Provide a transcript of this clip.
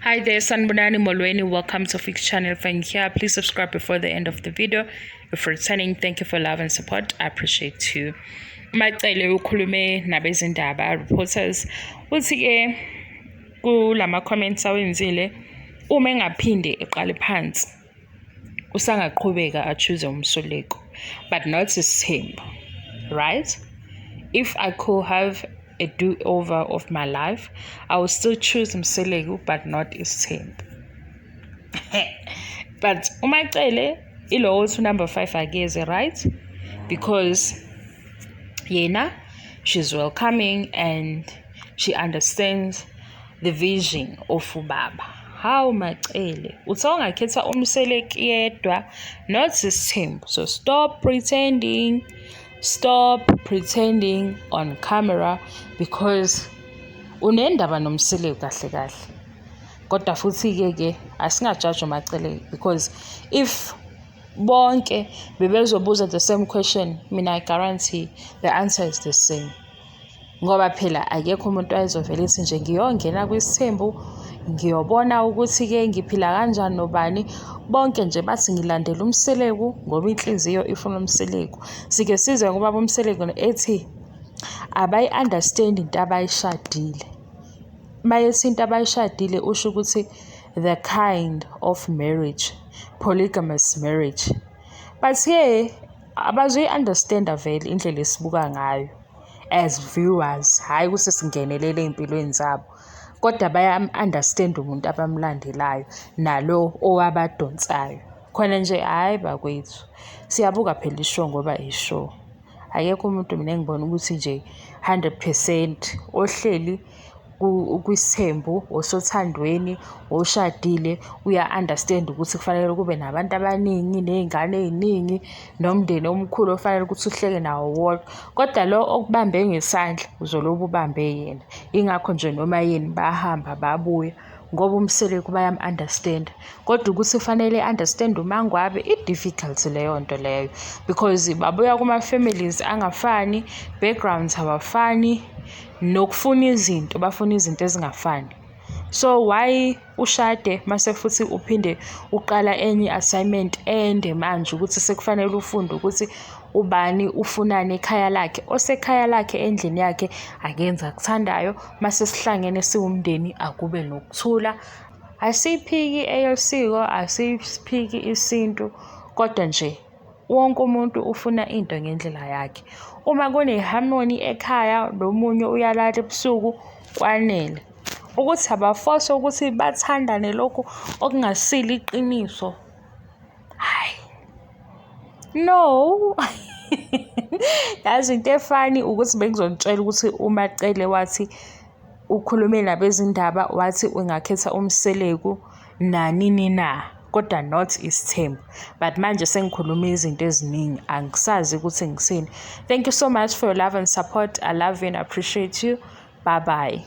Hi there, Sanibonani, Molweni. Welcome to Fix Channel. If here, please subscribe before the end of the video. If returning, thank you for love and support. I appreciate you. MaCele ukhulume nabezindaba, reporters. Uthi-ke kulama comments awenzile, uma engaphinde eqale phansi, usangaqhubeka a-choose uMseleku, but not isithembu, right? If I could have a do-over of my life, I would still choose Mseleku but not isithembu. But uMaCele ilo othi number 5 akeze, right? Because yena, she's welcoming and she understands the vision of ubaba. Hawu MaCele, uthi ungakhetha uMseleku yedwa, not isithembu. So stop pretending. Stop pretending on camera, because unendaba noMseleku kahle kahle. Kodwa futhi-ke ke asingajaji uMaCele, because if bonke bebezobuza the same question, mina I guarantee the answer is the same. Ngoba phela akekho umuntu wayezovele ethi nje ngiyongena kwisithembu, ngiyobona ukuthi-ke ngiphila kanjani nobani. Bonke nje bathi ngilandela uMseleku ngoba inhliziyo ifuna uMseleku. Sike sizwe ngobaba uMseleku ethi abayi-understand into abayishadile. Mayethi into abayishadile, usho ukuthi the kind of marriage, polygamous marriage. But yeah, abazoyi-understanda vele indlela esibuka ngayo as viewers, hhayi ukuthi singenelele ey'mpilweni zabo, kodwa bayam-understand umuntu abamlandelayo nalo owabadonsayo. Khona nje, hhayi bakwethu, siyabuka phela i-show ngoba i-show. Akekho umuntu mina engibona ukuthi nje 100% ohleli kwisithembu, osothandweni, oshadile, uya-understand ukuthi kufanele kube nabantu abaningi ney'ngane ey'ningi nomndeni omkhulu ofanele ukuthi uhleke nawo wonke. Kodwa lo okubambe ngesandla uzolobe ubambe yena. Ingakho nje noma yini bahamba babuya, ngoba uMseleku bayam-understand. Kodwa ukuthi kufanele understand uMaNgwabe, i-difficult leyo nto leyo, because babuya kuma-families angafani, backgrounds awafani, nokufuna izinto, bafuna izinto ezingafani. So why ushade mase futhi uphinde uqala enye i-assignment ende manje ukuthi sekufanele ufunde ukuthi ubani ufunani ekhaya lakhe? Osekhaya lakhe, endlini yakhe, akenze akuthandayo. Mase sihlangene siwumndeni, akube nokuthula. Asiyiphiki eyosiko, asiphiki isintu, kodwa nje wonke umuntu ufuna into ngendlela yakhe. Uma kune-harmony ekhaya, nomunye uyalala ebusuku, kwanele. Ukuthi aba-force ukuthi bathandane, lokhu okungasilo iqiniso, hhayi, no. Yazi into e-funny ukuthi bengizonitshela ukuthi uMaCele wathi ukhulume nabezindaba, wathi ungakhetha uMseleku nanini na, kodwa not isithembu. But manje sengikhulume izinto eziningi, angisazi ukuthi ngithini. Thank you so much for your love and support. I love you and appreciate you. Bye bye.